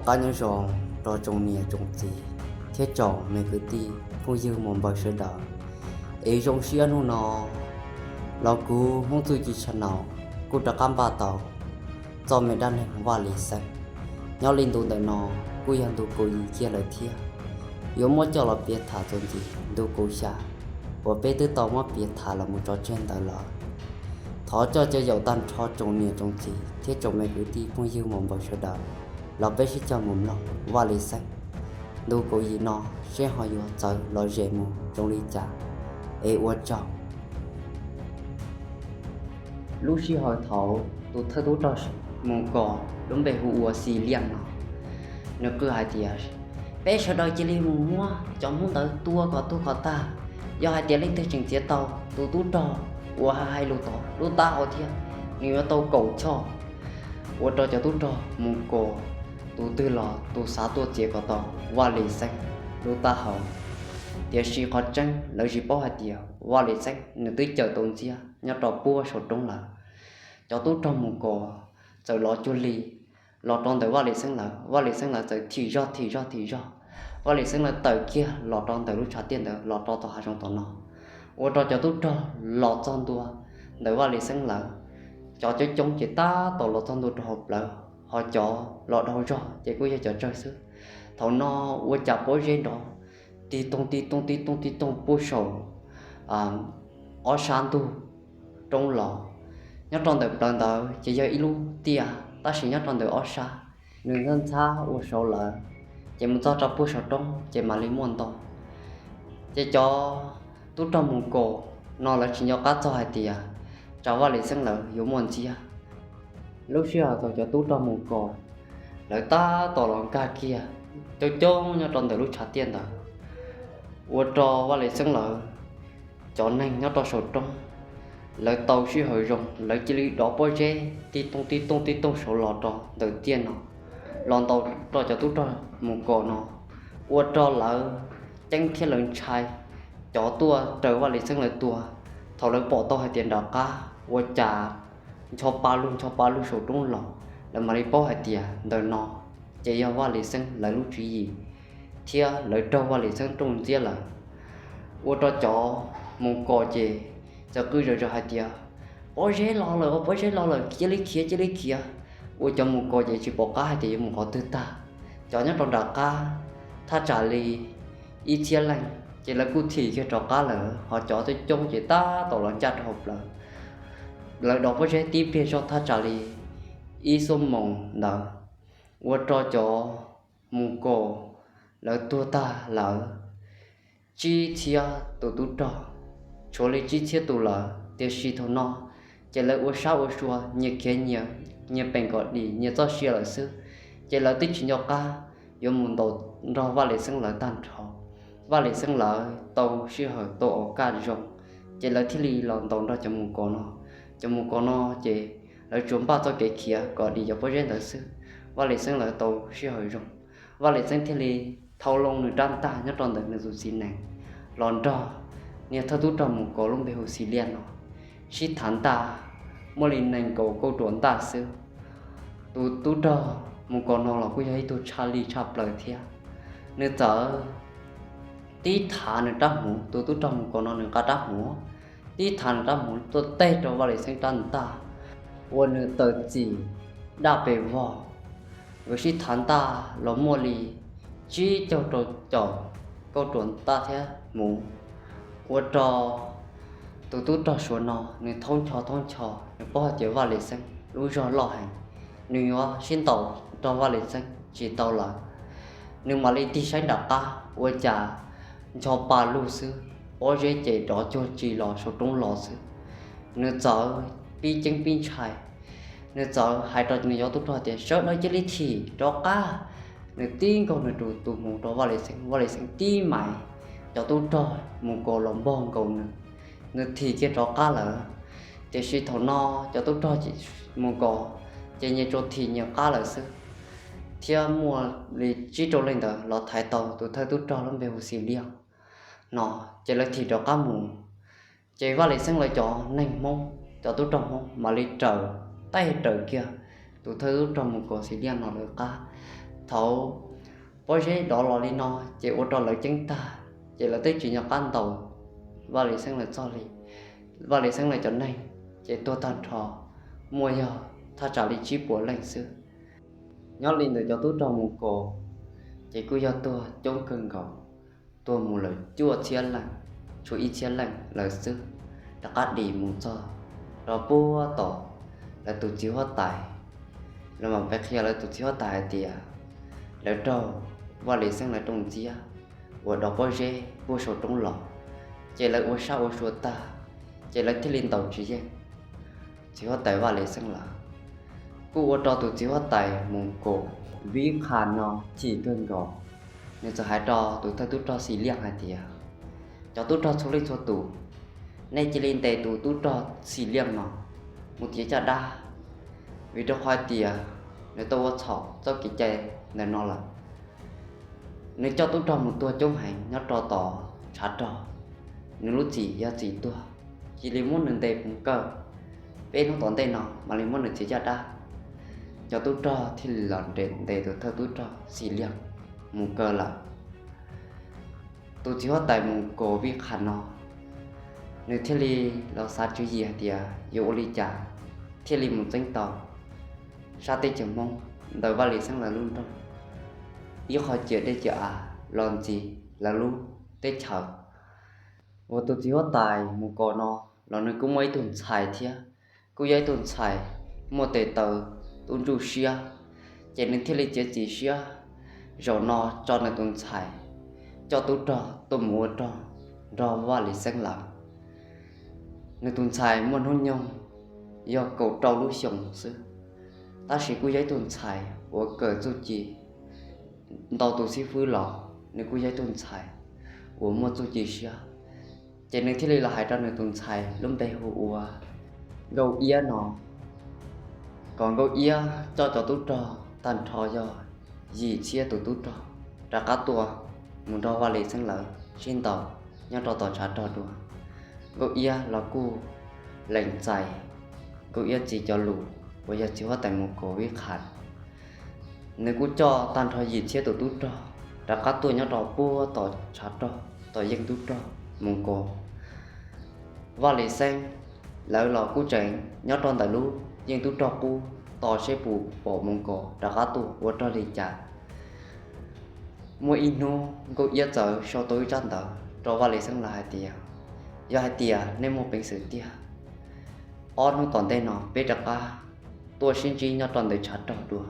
Qab nyob zoo rau tsoom niam tsoom txiv thiab tsoom me kwv tij phooj ywg mus npaws sawv daws. Es zoo siab hnub no los kuv Hmoob Txuj Ci Tsha Naum kuj rov qab npaj tau txoj me dab neeg Vaj Lis Xeeb. Nyob li ntu ntawm no kuj yog ntu kaum yim kiag lawm thiab, yuav muab coj los piav tham txuas ntxiv ntu kaum xya uas peb twb tau muab piav tham los mus tso tseg ntawd lawm. Thov coj caw yaum tag nrho tsoom niam tsoom txiv thiab tsoom me kwv tij phooj ywg mus npaws sawv daws los peb sib cog mus mloog Vaj Lis Xeeb ntu kaum yim no seb ho yuav txawv los zem mus zoo li cas. Es ua tsaug. Lub sij hawm thaum tus thawj tub rog Mus Kos lub npe hu ua Xis Liaj no, nws qw hais tias, peb sawv daws cia li mus muab cov Hmoob ntawd tua kom tuag kom tag. Yog hais tias leej twg tseem txiav tau tus tub rog uas hais lus tod lub taub hau thiab, nws yuav tau kaum choj. Ua rau cov tub rog Mus Kos tus twg los tus xav tuaj txiav kom tau Vaj Lis Xeeb lub taub hau. Tiam sis qhov tseeb lawv tsis paub hais tias Vaj Lis Xeeb nws twb cawm tau ntxiab nyob rau puag saum roob lawm. Cov tub rog Mus Kos txawm los cuag li los rau ntawm Vaj Lis Xeeb lawv, Vaj Lis Xeeb lawv txawm thim zog thim zog thim zog. Vaj Lis Xeeb lawv tawm kiag los rau ntawm lub tshav tiaj ntawd los rau tom hav zoov tom no, ua rau cov tub rog los txog ntua ntawm Vaj Lis Xeeb lawv, cov coob coob ces tab tom los txog ntua rau hauv plawv, ho cov los dhau zog ces kuj yog cov tsawg xwb. Thaum no ua cas pob zeb nrov tig toog tig toog tig toog tig toog puag saum ob sab ntug roob los. Nyob rau ntawm plawv ntawd ces yog ib lub tiaj, tab sis nyob rau ntawm ob sab, nws ntxhab ntxhab ua saud lawm, ces mus txog rau puag saum roob ces mam li muaj ntau. Ces cov tub rog Mus Kos no lawv tsis nco qab txog hais tias tsam Vaj Lis Xeeb lawv yuav muaj ntxiab. Lub sij hawm thaum cov tub rog Mus Kos lawv tab tom los nkag kiag coob coob nyob rau ntawm lub tshav tiaj ntawd, ua rau Vaj Lis Xeeb lawv cov neeg nyob rau saum roob lawv tau sij hawm zoo, lawv cia li dov pob zeb tig toog tig toog tig toog saud los rau ntawm tiaj no, los ntaus rau cov tub rog Mus Kos no, ua rau lawv ceeb thiab lawv ntshai. Cov tuaj raws Vaj Lis Xeeb lawv tua, thaum lawv pom tau hais tias nram qab ua cas ncho pa lug ncho pa lug saum roob los, lawv mam li paub hais tias ntawm no ces yog Vaj Lis Xeeb lawv lub tswv yim, thiab lawv raug Vaj Lis Xeeb rooj ntxiab lawm. Ua rau cov Mus Kos ces txawm qw zom zaws hais tias, pob zeb los lawm, pob zeb los lawm, cia li khiav cia li khiav. Ua cov Mus Kos ces tsis pom qab hais tias yuav mus qhov twg tag. Cov nyob rau nram qab thaj tsam li ib txhiab leej ces lawv kuj thim kiag rov qab lawm, ho cov coob coob ces tab tom los ncaj rau hauv plawv. Lawv dov pob zeb tib pliag zog thaj tsam li ib xuab moos ntawd, ua rau cov Mus Kos lawv tuag tag lawm tsib txhiab tus tub rog, tshuav li tsib txhiab tus lawm. Tiam sis thaum no ces lawv ua sab ua sua, nyias khiav nyias, nyias peem kom dim nyias txoj sia lawm xwb, ces lawv twb tsis nco qab yuav mus ntaus nrog Vaj Lis Xeeb lawv tag nrho. Vaj Lis Xeeb lawv tau sij hawm tau ua kaj zoo, ces lawv thiaj li los ntaus nrog cov Mus Kos no. Cov Mus Kos no ces lawv tsuas npaj txoj kev khiav kom dim cov pob zeb ntawd xwb. Vaj Lis Xeeb lawv tau sij hawm zoo, Vaj Lis Xeeb thiaj li thau loo nws rab ntaj nyob rau ntawm nws tus txiv nees los nrog niag thawj tub rog Mus Kos lub npe hu Xis Liaj no sib thav ntaj, muaj li nees nkaum kauj ruam ntaj xwb. Tus tub rog Mus Kos no los kuj yog ib tug tshaj lij tshaj plaws thiab, nws txawm tib thav nws rab hmuv, tus tub rog Mus Kos no nws nqa rab hmuv, tib thav nws rab hmuv tuaj teg rau Vaj Lis Xeeb rab ntaj, ua nws tawm txim daj pes vog. Nkawd sib thav ntaj los muaj li tsib caug rau caum kauj ruam ntaj thiab hmuv, ua rau tus tub rog Suav no nws thaub ncho thaub ncho, nws paub hais tias Vaj Lis Xeeb lub zog loj heev, nws yuav sib ntaus rau Vaj Lis Xeeb tsis tau lawm. Nws mam li tig saib nram qab ua cas ncho pa lug xwb, pob zeb ces rov cuag tsis los saum roob los xwb. Nws txawm pib ceeb pib ntshai, nws txawm hais rau nws cov tub rog tias sawv daws cia li thim rov qab. Nws tib nkaug nws tus hmuv rau Vaj Lis Xeeb, Vaj Lis Xeeb tib mais, cov tub rog Mus Kos los npog nkaus nws, nws thim kiag rov qab lawm. Tiam sis thaum no cov tub rog Mus Kos ces nyias tsuas thim nyias qab lawm xwb, thiab muaj li tsib rau leej ntawd los thaiv tau tus thawj tub rog lub npe hu Xis Liaj no, ces lawv thim rov qab mus. Ces Vaj Lis Xeeb lawv cov neeg Hmoob, cov tub rog Hmoob mam li raws, taij raws kiag tus thawj tub rog Mus Kos Xis Liaj no lawv qab, Thaum pob zeb dov los li no ces ua rau lawv ceeb tag, ces lawv twb tsis nco qab ntaus Vaj Lis Xeeb lawv txog li. Vaj Lis Xeeb lawv cov neeg ces tuag tag nrho, muaj yog thaj tsam li tsib puas leej xwb. Nyob li ntawd cov tub rog mus kos ces kuj yog tuag coob kawg nkaus, tuag mus lawm cuaj txhiab leej, tshuav ib txhiab leej lawv xwb rov qab dim mus txog rau puag tom lawv tus txiv huab tais. Lawv mam pib qhia lawv tus txiv huab tais hais tias lawv raug Vaj Lis Xeeb lawv rooj ntxiab uas dov pob zeb puag saum roob los, ces lawv ua sab ua sua tag, ces lawv thiaj li ntaus tsis yeej txiv huab tais Vaj Lis Xeeb lawm. Kuj ua rau tus txiv huab tais mus kos Vib Qha no chim kawg nkaus. Nws txawm hais rau tus thawj tub rog Xis Liaj hais tias, cov tub rog txhua leej txhua tus, nej cia li ntes tus tub rog Xis Liaj no mus tiav caj dab, vim rau qhov tias nws tau ua txhaum txoj kev cai ntawm no lawm. Nws coj tub rog mus tuag coob heev nyob rau tom tshav rog, nws lub txim yog txim tuag, cia li muab nws ntes mus kaw, peb hnub tom ntej no mam li muab nws txiav caj dab. Cov tub rog thiaj li los ntes tus thawj tub rog Xis Liaj mus kaw lawm. Tus txiv huab tais mus kos Vib Qha no, nws thiaj li los xav tswv yim hais tias yuav ua li cas thiaj li mus txeeb tau sab teb chaws Hmoob ntawm Vaj Lis Xeeb lawv lub nroog, ib qho ciam dej ciam av los ntxiv lawv lub teb chaws. Uas tus txiv huab tais mus kos no los nws kuj muaj ib tug ntxhais thiab, kuj yog ib tug ntxhais muaj tes taw tub ntsuj siab, ces nws thiaj li txiav txim siab zaum no tso nws tus ntxhais coj tub rog tuaj mus ua rog nrog Vaj Lis Xeeb lawv. Nws tus ntxhais muaj hnub nyoog yog kaum rau lub xyoos xwb, tab sis kuj yog ib tug ntxhais uas kawm txuj ci ntau tus xib fwb los nws kuj yog ib tug ntxhais uas muaj txuj ci siab. Ces nws thiaj li los hais rau nws tus ntxhais lub npe hu ua Nkauj Iab no, kom Nkauj Iab coj cov tub rog tag nrho yog yim txhiab tus tub rog rov qab tuaj mus nrog Vaj Lis Xeeb lawv sib ntaus nyob rau tom tshav rog dua. Nkauj Iab los kuj lees txais Nkauj Iab txiv cov lus uas yog txiv huab tais mus kos Vib Qha. Nws kuj coj tag nrho yim txhiab tus tub rog rov qab tuaj nyob rau puag tom tshav rog, tom yeej tub rog mus kos Vaj Lis Xeeb lawv los kuj tseem nyob rau ntawm lub yeej tub rog qub tos seb puas pom mus kos rov qab tuaj ua rog li cas. Muaj ib hnub Nkauj Iab txawm sau tau ib tsab ntawv rau Vaj Lis Xeeb lawv hais tias, yog hais tias nej muaj peev xwm tiag, ob hnub tom ntej no peb rov qab tuaj sib ntsib nyob rau ntawm tshav rog dua.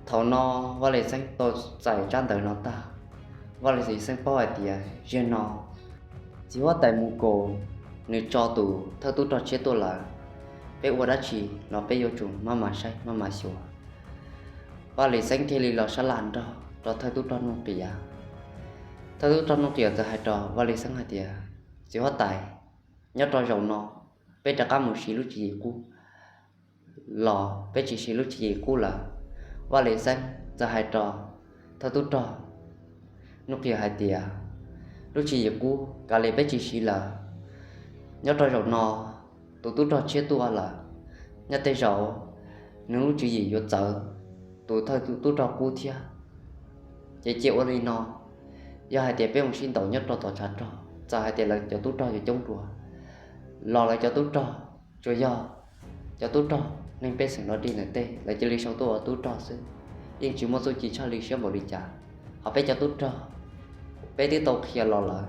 Thaum no Vaj Lis Xeeb tau txais tsab ntawv no tag, Vaj Lis Xeeb paub hais tias zaum no txiv huab tais mus kos nws tso tus thawj tub rog tshiab tuaj lawm, peb ua dab tsi los peb yuav tsum maj mam saib maj mam xyuas. Vaj Lis Xeeb thiaj li los sab laj nrog rau thawj tub rog Nuj Qiam. Thawj tub rog Nuj Qiam txawm hais rau Vaj Lis Xeeb hais tias, txiv huab tais, nyob rau zaum no peb rov qab mus siv lub tswv yim qub los peb tsis siv lub tswv yim qub lawm. Vaj Lis Xeeb txawm hais rau thawj tub rog Nuj Qiam hais tias, lub tswv yim qub kav liam peb tsis siv lawm. Nyob rau zaum no tus tub rog tshiab tuaj lawm, nyob tej zaum nws lub tswv yim yuav txawv tus thawj tub rog qub thiab. Ces cia ua li no, yog hais tias peb mus sib ntaus nyob rau tom tshav rog, txawm hais tias lawv cov tub rog yuav coob dua los lawv cov tub rog tsuas yog cov tub rog neeg pej xeem dog dig ntawm tej lawv cia li sau tuaj ua tub rog xwb, yeej tsis muaj txuj ci tshaj li siab npaum li cas. Ho peb cov tub rog, peb twb tau qhia los lawm,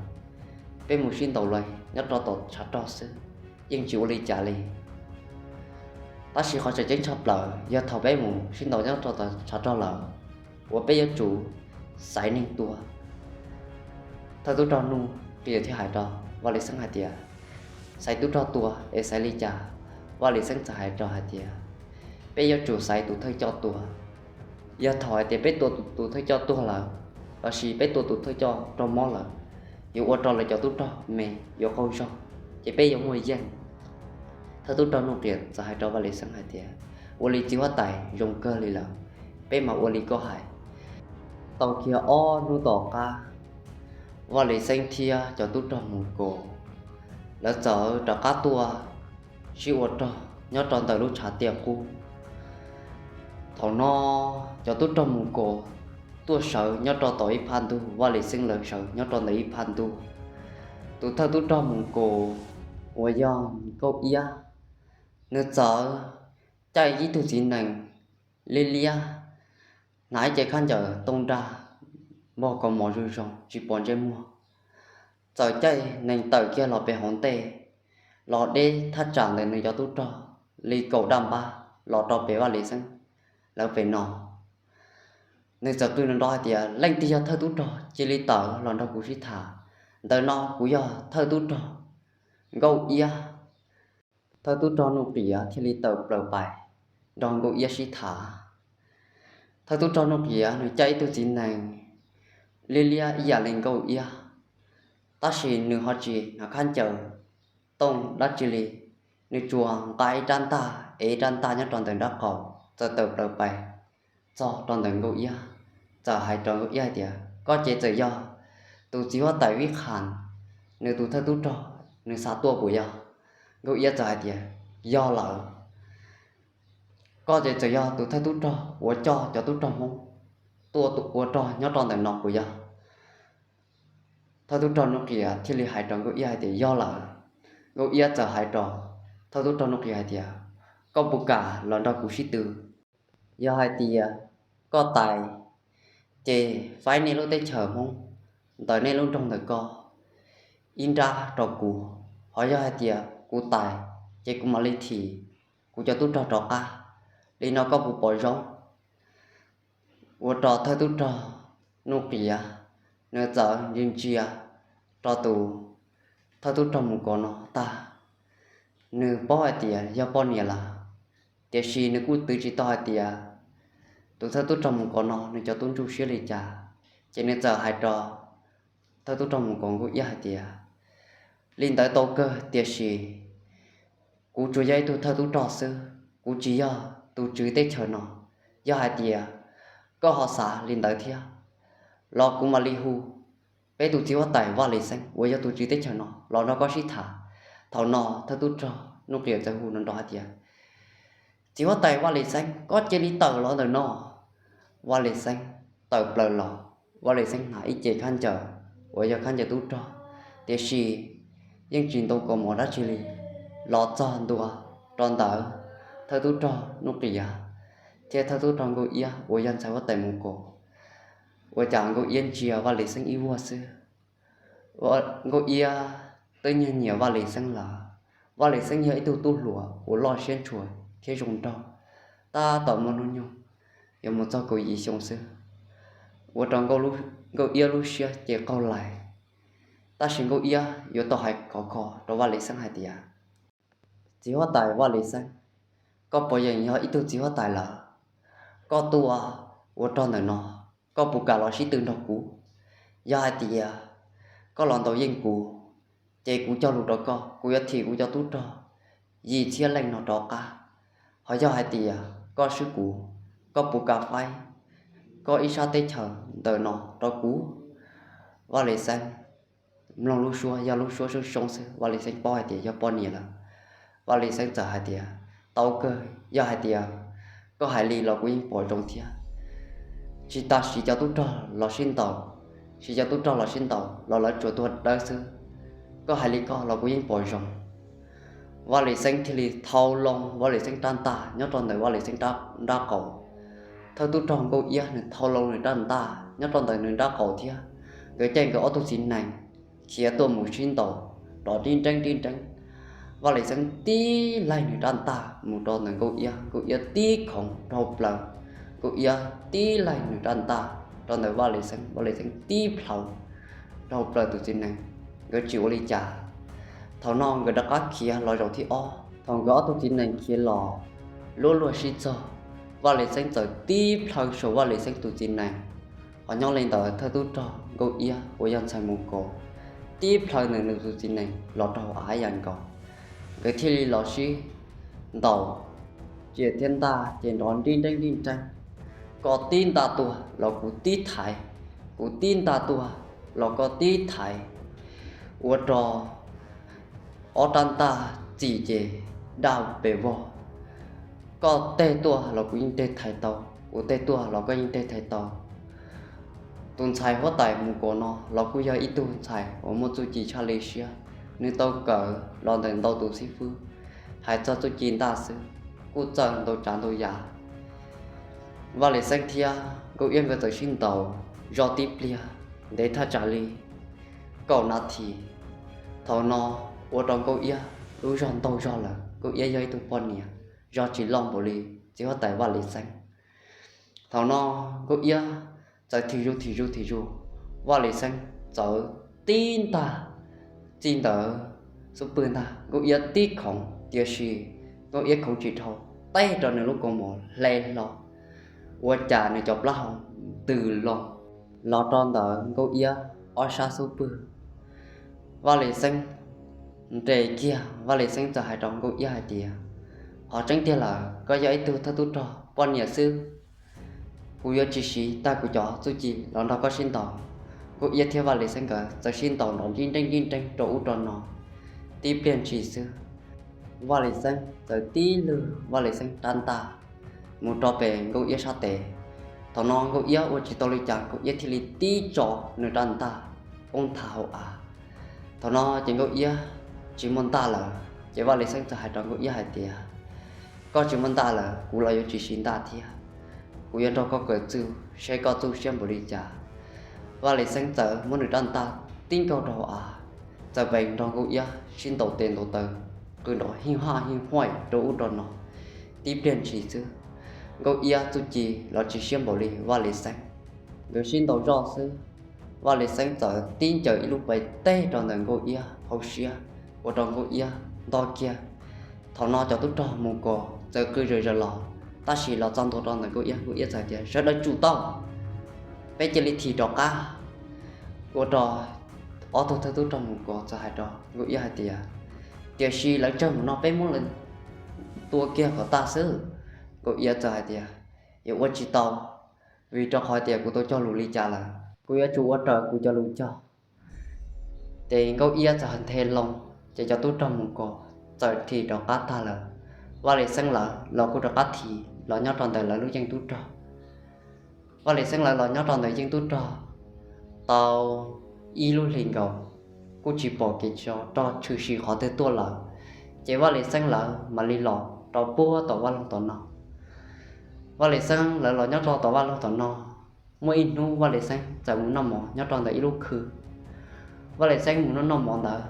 peb mus sib ntaus los nyob rau tom tshav rog xwb, yeej tsis ua li cas li. Tab sis qhov tseem ceeb tshaj plaws yog thaum peb mus sib ntaus nyob rau tom tshav rog lawm, uas peb yuav tsum xaiv neeg tua. Thawj tub rog Nuj Qiam thiaj hais rau Vaj Lis Xeeb hais tias, xaiv tub rog tua es xaiv li cas? Vaj Lis Xeeb txawm hais rau hais tias, peb yuav tsum xaiv tus thawj coj tua. Yog thaum hais tias peb tua tus thawj coj tuag lawm, lossis peb tua tus thawj coj raug mob lawm, yuav ua rau lawv cov tub rog me yuav qaug zog, ces peb yuav muaj yeej. Thawj tub rog Nuj Qiam txawm hais rau Vaj Lis Xeeb hais tias, ua li txiv huab tais, zoo kawg li lawm, peb mam ua li koj hais. Tau kiag ob hnub tom qab, Vaj Lis Xeeb thiab cov tub rog mus kos, lawv txawm rov qab tuaj sib ua rog nyob rau ntawm lub tshav tiaj qub. Thaum no cov tub rog Moos Kaus tuaj sawv nyob rau tom ib phab ntug, Vaj Lis Xeeb lawv sawv nyob rau ntawm ib phab ntug. Tus thawj tub rog Moos Kaus uas yog Nkauj Iab, nws txawm caij ib tug txiv nees liab liab, hnav ib ce khaub ncaws tooj nrag, npog kaus mom zoo zoo tsis pom ntsej muag, txawm caij nees tawm kiag los pem hauv ntej, los deb thaj tsam ntawm nws cov tub rog li kaum daj npab los rau pem Vaj Lis Xeeb lawv pem no. Nws txawm qw nrov nrov hais tias, Leej twg yog thawj tub rog cia li tawm los nrog kuv sib tham. Ntawm no kuv yog thawj tub rog Nkauj Iab. Thawj tub rog Nuj Qias thiaj li tawm plaws pais nrog Nkauj Iab sib tham. Thawj tub rog Nuj Qias nws caij ib tug txiv nees liab liab ib yam li Nkauj Iab, tab sis nws ho tsis hnav khaub ncaws tooj dab tsi li. Nws tsuas nqa ib rab ntaj, ev ib rab ntaj nyob rau ntawm nraub qaum, txawm tawm plaws pais txog rau ntawm Nkauj Iab, txawm hais rau Nkauj Iab hais tias, Koj ces txawm yog tus txiv huab tais Vib Qhas, nws tus thawj tub rog, nws xa tuaj puas yog? Nkauj Iab txawm hais tias, Yog lawm. Koj ces txawm yog tus thawj tub rog uas coj cov tub rog Hmoob tuaj ua rog nyob rau ntawm no puas yog? Thawj tub rog Nuj Qias thiaj li hais rau Nkauj Iab hais tias, Yog lawm. Nkauj Iab txawm hais rau thawj tub rog Nuj Qias hais tias, Koj puas kam los nrog kuv sib tw? Yog hais tias koj tais, ces faib nej lub teb chaws Hmoob ntawm nej lub nroog ntawm ko ib nrab rau kuv. Ho yog hais tias kuv tais, ces kuv mam li thim kuv cov tub rog rov qab. Li no koj puas pom zoo? Ua rau thawj tub rog Nuj Qias nws txawm ntsia ntsia rau tus thawj tub rog Moos Kaus no tag, nws paub hais tias yog poj niam lawm, tiam sis nws kuj twv tsis tau hais tias tus thawj tub rog Moos Kaus no nws cov tub ntsuj siab li cas, ces nws txawm hais rau thawj tub rog Moos Kaus Nkauj Iab hais tias, Li ntawd tau kawg, tiam sis kuv tsuas yog ib tug thawj tub rog xwb, kuv tsis yog tus tswv teb chaws no. Yog hais tias koj ho xav li ntawd thiab los kuv mam li hu peb tus txiv huab tais Vaj Lis Xeeb uas yog tus tswv teb chaws no los nrog koj sib tham. Thaum no thawj tub rog Nuj Qias txawm hu nrov nrov hais tias, Txiv huab tais Vaj Lis Xeeb, koj cia li tawm los ntawm no. Vaj Lis Xeeb tawm plaws los, Vaj Lis Xeeb hnav ib ce khaub ncaws uas yog khaub ncaws tub rog, tiam sis yeej tsis ntoo kaus mom dab tsi li, los txog ntua rau ntawm thawj tub rog Nuj Qias thiab thawj tub rog Nkauj Iab uas yog ntxhais huab tais Moos Kaus. Ua cas Nkauj Iab ntsia Vaj Lis Xeeb ib vuag xwb. Nkauj Iab twb nyiag nyiam Vaj Lis Xeeb lawm. Vaj Lis Xeeb yog ib tug tub hluas uas loj siab ntshua thiab zoo nraug, tab tom muaj hnub nyoog yuav mus txog kaum yim xyoo xwb, ua rau Nkauj Iab lub siab ces qaug lais. Tab sis Nkauj Iab yuav tau hais khov kho rau Vaj Lis Xeeb hais tias, Txiv huab tais Vaj Lis Xeeb, koj puas yeem yog ib tug txiv huab tais lawm? Koj tuaj ua rog ntawm no, koj puas kam los sib tw nrog kuv? Yog hais tias koj los ntaus yeej kuv, ces kuv cog lus rau koj, kuv yuav thim kuv cov tub rog yim txhiab leej no rov qab. Ho yog hais tias koj swb kuv, koj puas kam faib koj ib sab teb chaws ntawm no rau kuv? Vaj Lis Xeeb mloog lub suab yog lub suab soob soob xwb, Vaj Lis Xeeb paub hais tias yog poj niam lawm. Vaj Lis Xeeb txawm hais tias, Tau kawg, yog hais tias koj hais li los kuv yeej pom zoo thiab. Tsis tas siv cov tub rog los sib ntaus, siv cov tub rog los sib ntaus los lawv tsuas tuag dawb xwb. Koj hais li koj los kuv yeej pom zoo. Vaj Lis Xeeb thiaj li thau loo Vaj Lis Xeeb rab ntaj nyob rau ntawm Vaj Lis Xeeb nrab qaum. Thawj tub rog Nkauj Iab nws thau loo nws rab ntaj nyob rau ntawm nws nrab qaum thiab. Nkawd caij nkawd ob tug txiv nees khiav tuaj mus sib ntaus rov nrib nreeb nrib nreeb. Vaj Lis Xeeb tib laig nws rab ntaj mus rau ntawm Nkauj Iab, Nkauj Iab tib khoov dhau plaws. Nkauj Iab tib laig nws rab ntaj rau ntawm Vaj Lis Xeeb, Vaj Lis Xeeb tib plhaw dhau plaws tus txiv nees. Nkawd tsis ua li cas. Thaum no nkawd rov qab khiav los zaum thib ob. Thaum nkawd ob tug txiv nees khiav los luaj luaj sib txog, Vaj Lis Xeeb txawm tib plhaw saum Vaj Lis Xeeb tus txiv nees. Ho nyob li ntawd thawj tub rog Nkauj Iab uas yog ntxhais Mus Kaus tib plhaw ntawm nws tus txiv nees los rau hauv av ib yam nkaus. Nkawd thiaj li los sib ntaus, tsiaj thiab ntaj ces nrov nrib nreeb nrib nreeb. Koj tib ntaj tuaj los kuv tib thaiv, kuv tib ntaj tuaj los koj tib thaiv, ua rau ob rab ntaj txim ces daj pes vog. Koj teg tuaj los kuv yeej teg thaiv tau, kuv teg tuaj los koj yeej teg thaiv tau. Tus ntxhais huab tais Mus Kuam no los kuj yog ib tug ntxhais uas muaj txuj ci tshaj li siab, nws tau kawm los ntawm ntau tus xib fwb, hais txog txuj ci ntaj xwb kuj txawj ntau tsav ntau yam. Vaj Lis Xeeb thiab Nkauj Iab nkawd txawm sib ntaus zog tib pliag ntev thaj tsam li kaum nas this. Thaum no ua rau Nkauj Iab lub zog ntaug zog lawm, Nkauj Iab yog ib tug poj niam zog tsis loj npaum li txiv huab tais Vaj Lis Xeeb. Thaum no Nkauj Iab txawm thim zus thim zus thim zus, Vaj Lis Xeeb txawm tib ntag txij ntawd xub pwg ntag, Nkauj Iab tib khoov, tiam sis Nkauj Iab khoov tsis dhau, teb rau nws lub kaus mom hle hlo, ua cas nws cov plaub hau ntws loo los rau ntawm Nkauj Iab ob sab xub pwg. Vaj Lis Xeeb nres kiag, Vaj Lis Xeeb txawm hais rau Nkauj Iab hais tias, qhov tseeb tiag lawm koj yog ib tug thawj tub rog poj niam xwb, kuv yuav tsis siv tag kuv cov txuj ci los nrog koj sib ntaus. Nkauj Iab thiab Vaj Lis Xeeb nkawd txawm sib ntaus nrov ntsib nreeb ntsib nreeb rau ub rau no. Tib pliag ntshis xwb, Vaj Lis Xeeb txawm tib lwg Vaj Lis Xeeb rab ntaj mus rau pem Nkauj Iab sab tes. Thaum no Nkauj Iab ua tsis tau li cas, Nkauj Iab thiaj li tib tso nws rab ntaj poob nthav hauv av. Thaum no ces Nkauj Iab tsis muaj ntaj lawm, ces Vaj Lis Xeeb txawm hais rau Nkauj Iab hais tias, koj tsis muaj ntaj lawm, kuv los yuav tsis siv ntaj thiab, kuv yuav nrog koj kawm txuj seb koj txuj siab npaum li cas. Vaj Lis Xeeb txawm muab nws rab ntaj tib nkaug rau hauv av, txawm npes nrog Nkauj Iab sib ntaus tes ntaus taw, qw nrov hib haj hib huaj rau ub rau no. Tib pliag ntshis xwb, Nkauj Iab txuj ci los tsis siab npaum li Vaj Lis Xeeb. Nkawd sib ntaus zoj xwb, Vaj Lis Xeeb txawm tib ncaws ib lub pes teg rau ntawm Nkauj Iab hauv siab, ua rau Nkauj Iab ntog kiag. Thaum no cov tub rog Mus Kuam txawm qw zom zaws los, tab sis los txog ntua rau ntawm Nkauj Iab, Nkauj Iab txawm hais tias, sawv daws tsum tau, peb cia li thim rov qab. Ua rau ob tug thawj tub rog Mus Kuam txawm hais rau Nkauj Iab hais tias, tiam sis lawv tsawg mus no peb muab lawv tua kiag kom tag xwb. Nkauj Iab txawm hais tias, yuav ua tsis tau, vim rau qhov tias kuv tau cog lus li cas lawm, kuv yuav tsum ua raws kuv cov lus cog. Ces Nkauj Iab txawm nthe loo, ces cov tub rog Mus Kuam txawm thim rov qab tag lawm. Vaj Lis Xeeb lawv los kuj rov qab thim los nyob rau ntawm lawv lub yeej tub rog. Vaj Lis Xeeb lawv los nyob rau ntawm yeej tub rog tau ib lub hlis nkaus, kuj tsis pom kev tsov rog tshwm sim qhov twg tuaj lawm. Ces Vaj Lis Xeeb lawv mam li los rau puag tom vaj loog tom no. Vaj Lis Xeeb lawv los nyob rau tom vaj loog tom no. Muaj ib hnub Vaj Lis Xeeb txawm mus noj mov nyob rau ntawm ib lub khw. Vaj Lis Xeeb mus noj noj mov ntawd,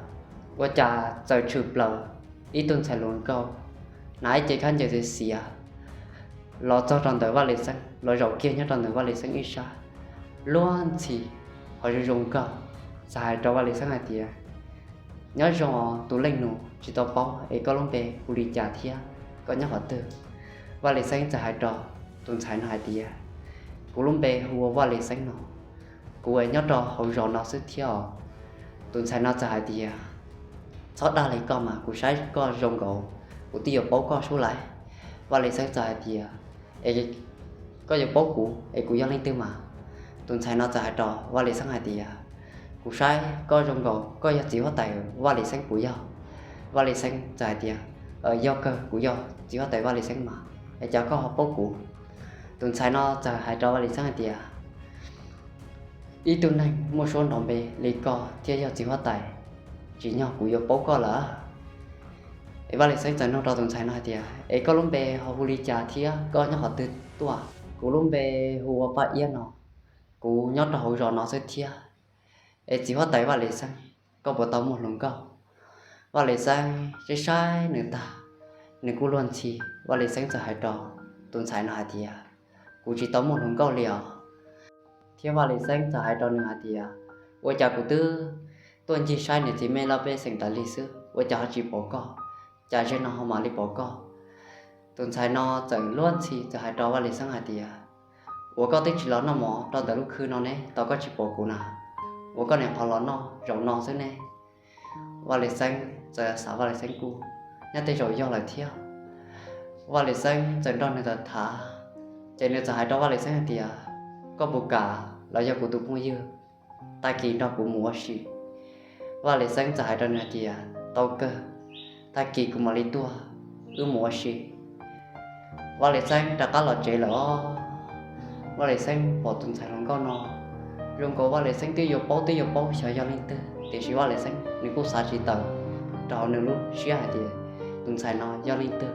ua cas txawm tshwm plaws ib tug ntxhais hluas nkauj, hnav ib cev khaub ncaws xiav xiav los txog rau ntawm Vaj Lis Xeeb, los zaum kiag nyob rau ntawm Vaj Lis Xeeb ib sab, luag ntxhi, qhov zoo zoo nkauj, txawm hais rau Vaj Lis Xeeb hais tias, nyob zoo os tus leej nus, tsis tau paub es koj lub npe hu li cas thiab koj nyob qhov twg? Vaj Lis Xeeb txawm hais rau tus ntxhais no hais tias, kuv lub npe hu ua Vaj Lis Xeeb no, kuv es nyob rau hauv zos no xwb thiab os. Tus ntxhais no txawm hais tias, txhob dag li koj mas, kuv saib koj zoo nkaus kuv twb yuav paub koj sub lais. Vaj Lis Xeeb txawm hais tias, es koj yuav paub kuv es kuv yog leej twg mas? Tus ntxhais no txawm hais rau Vaj Lis Xeeb hais tias, kuv saib koj zoo nkaus koj yog txiv huab tais Vaj Lis Xeeb puas yog? Vaj Lis Xeeb txawm hais tias, yog kawg, kuv yog txiv huab tais Vaj Lis Xeeb mas, es cas koj ho paub kuv? Tus ntxhais no txawm hais rau Vaj Lis Xeeb hais tias, ib tug neeg muaj suab nrov npe li koj thiab yog txiv huab tais, tsim nyog kuv yuav paub koj lawm. Es Vaj Lis Xeeb txawm nug rau tus ntxhais no hais tias, es koj lub npe ho hu li cas thiab koj nyob qhov twg tuaj? Kuv lub npe hu ua Paj Iab no, kuv nyob rau hauv zos no xwb thiab. Es txiv huab tais Vaj Lis Xeeb, koj puas tau muaj hluas nkauj? Vaj Lis Xeeb saib saib nws tag, nws kuj luag ntxhi. Vaj Lis Xeeb txawm hais rau tus ntxhais no hais tias, kuv tsis tau muaj hluas nkauj li os. Thiab Vaj Lis Xeeb txawm hais rau nws hais tias, ua cas kuv twb tuaj ncig saib niam txiv mej laj pej xeem tas li xwb, ua cas ho tsis pom koj? Cas ze no ho mam li pom koj? Tus ntxhais no txawm luag ntxhi txawm hais rau Vaj Lis Xeeb hais tias, ua koj twb tsis los noj mov rau ntawm lub khw no ne, tau koj tsis pom kuv na? Ua koj niam qhov los noj zaum no xwb ne? Vaj Lis Xeeb txawm xav Vaj Lis Xeeb kuj nyob tej zaum yog lawm thiab. Vaj Lis Xeeb txawm nrog nws tham tham, ces nws txawm hais rau Vaj Lis Xeeb hais tias, koj puas kam los yog kuv tus phooj ywg, tag kis nrog kuv mus ua si? Vaj Lis Xeeb txawm hais rau nws hais tias, tau kawg, tag kis kuv mam li tuaj, wb mus ua si. Vaj Lis Xeeb rov qab los tsev lawm os. Vaj Lis Xeeb pom tus ntxhais hluas nkauj no, zoo nkaus Vaj Lis Xeeb twb yuav paub twb yuav paub xyov yog leej twg, tiam sis Vaj Lis Xeeb nws kuj xav tsis tawm rau hauv nws lub siab hais tias tus ntxhais no yog leej twg.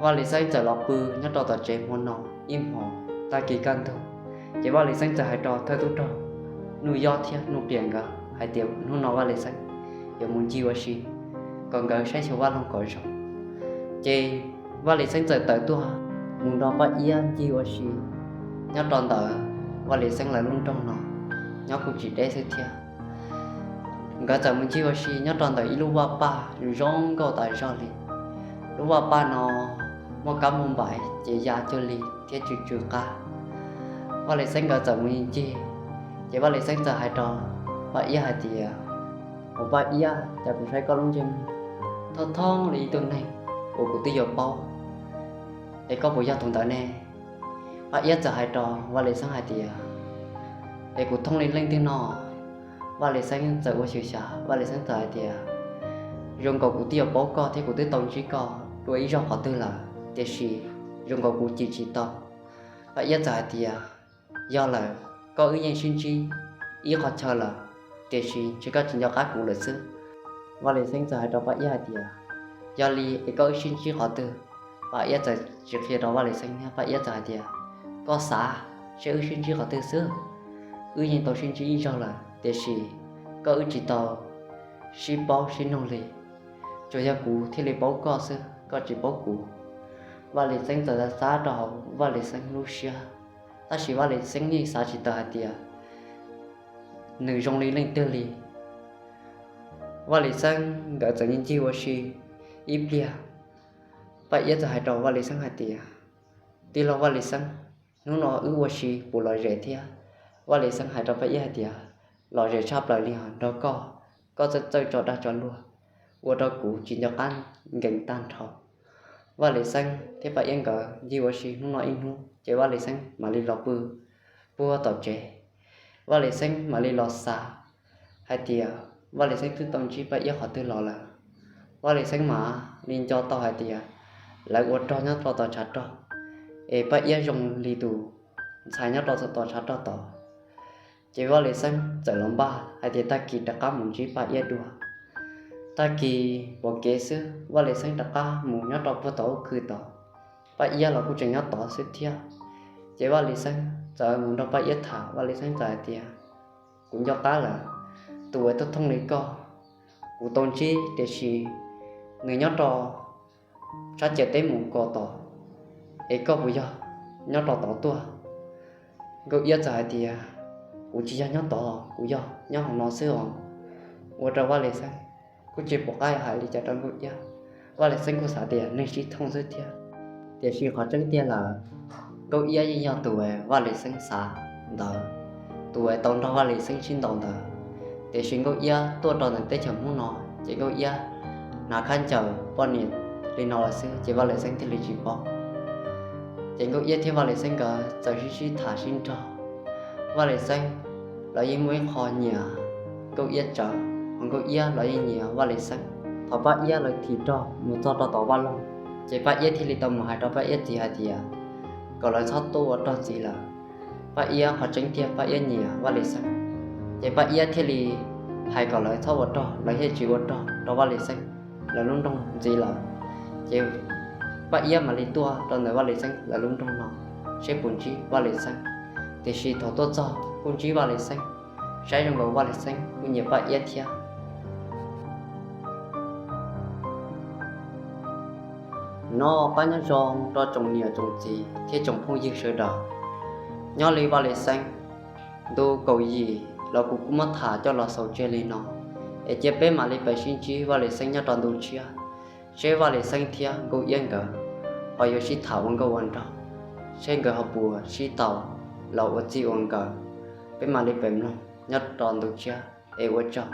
Vaj Lis Xeeb txawm los pw nyob rau tom tsev hmo no ib hmos tag kis kaj ntug, ces Vaj Lis Xeeb txawm hais rau thawj tub rog Nuj Yob thiab Nuj Qias nkawd hais tias hnub no Vaj Lis Xeeb yuav mus ncig ua si, kom nkawd saib xyuas vaj loog kom zoo. Ces Vaj Lis Xeeb txawm tawm tuaj mus nrog Paj Iab ncig ua si nyob rau ntawm Vaj Lis Xeeb lawv lub nroog no, nyob kuj tsis deb xwb thiab. Nkawd txawm mus ncig ua si nyob rau ntawm ib lub vaj paj zoo nkauj tas zog li. Lub vaj paj no muaj kab muaj npaim ces ya cuag li thiab tsw tsw qab. Vaj Lis Xeeb nkawd txawm mus ncig, ces Vaj Lis Xeeb txawm hais rau Paj Iab hais tias, Ua Paj Iab, cas kuv saib koj lub ntsej muag thoob thoob li ib tug neeg uas kuv twb yuav paub, es koj puas yog tus ntawd ne? Paj Iab txawm hais rau Vaj Lis Xeeb hais tias, Es kuv thoob li leej twg no? Vaj Lis Xeeb txawm ua xyem xyav, Vaj Lis Xeeb txawm hais tias, Zoo nkaus kuv twb yuav paub koj thiab kuv twb tau ntsib koj dua ib zaug qhov twg lawm, tiam sis zoo nkaus kuv cim tsis tau. Paj Iab txawm hais tias, Yog lawm, koj wb yeej sib ntsib ib qhov chaw lawm, tiam sis ntshe koj tsis nco qab kuv lawm xwb. Vaj Lis Xeeb txawm hais rau Paj Iab hais tias, Yog li es koj wb sib ntsib qhov twg? Paj Iab txawm tsis qhia rau Vaj Lis Xeeb thiab, Paj Iab txawm hais tias, Koj xav saib wb sib ntsib qhov twg xwb? Wb yeej tau sib ntsib ib zaug lawm, tiam sis koj wb tsis tau sib paub sib noog li. Tsuas yog kuv thiaj li paub koj xwb, koj tsis paub kuv. Vaj Lis Xeeb txawm xav xav rau hauv Vaj Lis Xeeb lub siab, tab sis Vaj Lis Xeeb yeej xav tsis tawm hais tias nws zoo li leej twg li. Vaj Lis Xeeb nkawd txawm ncig ua si ib pliag, Paj Iab txawm hais rau Vaj Lis Xeeb hais tias, Tij laug Vaj Lis Xeeb, hnub no wb ua si puas lom zem thiab? Vaj Lis Xeeb hais rau Paj Iab hais tias, Lom zem tshaj plaws li os, nrog koj, koj txawj txawj tso dag tso luag, ua rau kuv tsis nco qab nkees tag nrho. Vaj Lis Xeeb thiab Paj Iab nkawd ncig ua si hnub no ib hnub, ces Vaj Lis Xeeb mam li los pw puag tom tsev. Vaj Lis Xeeb mam li los xav hais tias Vaj Lis Xeeb twb tau ntsib Paj Iab qhov twg los lawm. Vaj Lis Xeeb mam li nco tau hais tias lawv ua rog nyob rau tom tshav rog, es Paj Iab zoo li tus ntxhais nyob rau tom tshav rog tod. Ces Vaj Lis Xeeb txawm los npaj hais tias tag kis rov qab mus ntsib Paj Iab dua. Tag kis pom kev xwb, Vaj Lis Xeeb rov qab mus nyob rau puag tom ub khw tod. Paj Iab los kuj tseem nyob tod xwb thiab. Ces Vaj Lis Xeeb txawm mus nrog Paj Iab tham, Vaj Lis Xeeb txawm hais tias, Kuv nco qab lawm, tus uas thooj thooj li koj, kuv tau ntsib, tiam sis nws nyob rau sab ciam teb mus kom tod, es koj puas yog nyob rau tod tuaj? Nkauj Iab txawm hais tias, Kuv tsis yog nyob tod, kuv yog nyob hauv no xwb os. Ua rau Vaj Lis Xeeb kuj tsis pom qab hais li cas rau Nkauj Iab. Vaj Lis Xeeb kuj xav tias neeg sib thooj xwb thiab, tiam sis qhov tseeb tiag lawm, Nkauj Iab yeej yog tus Vaj Lis Xeeb xav ntawd, tus uas tau nrog Vaj Lis Xeeb sib ntaus ntawd. Tiam sis Nkauj Iab tuaj rau ntawm teb chaws Hmoob no, ces Nkauj Iab hnav khaub ncaws poj niam li no lawm xwb, ces Vaj Lis Xeeb thiaj li tsis paub. Ces Nkauj Iab thiab Vaj Lis Xeeb nkawd txawm sib sib tham sib nrog. Vaj Lis Xeeb los yeej muaj ib qho nyiam Nkauj Iab tsawv, hos Nkauj Iab los yeej nyiam Vaj Lis Xeeb. Thaum Paj Iab lawv thim rog mus txog rau tom vaj loog, ces Paj Iab thiaj li tau mus hais rau Paj Iab txiv hais tias kom lawv txhob tuaj ua rog ntxiv lawm. Paj Iab qhov tseeb tiag Paj Iab nyiam Vaj Lis Xeeb, ces Paj Iab thiaj li hais kom lawv txhob ua rog, lawv thiaj tsis ua rog rau Vaj Lis Xeeb lawv lub nroog ntxiv lawm. Ces Paj Iab mam li tuaj rau ntawm Vaj Lis Xeeb lawv lub nroog no, seb puas ntsib Vaj Lis Xeeb. Tiam sis thaum tuaj txog kuj ntsib Vaj Lis Xeeb, saib zoo nkaus Vaj Lis Xeeb kuj nyiam Paj Iab thiab. Nov qab nyob zoo rau tsoom niam tsoom txiv thiab tsoom phooj ywg sawv daws. Nyob li Vaj Lis Xeeb ntu kaum yim los kuv kuj muab tham coj los xaus tseg li no, es cia peb mam li pem sib ntsib Vaj Lis Xeeb nyob rau ntu tshiab, seb Vaj Lis Xeeb thiab Nkauj Iab nkawd ho yuav sib tham ua nkauj ua nraug, seb nkawd ho puas sib tau los ua txij ua nkawm. Peb mam li pem mloog nyob rau ntu tshiab, es ua tsaug.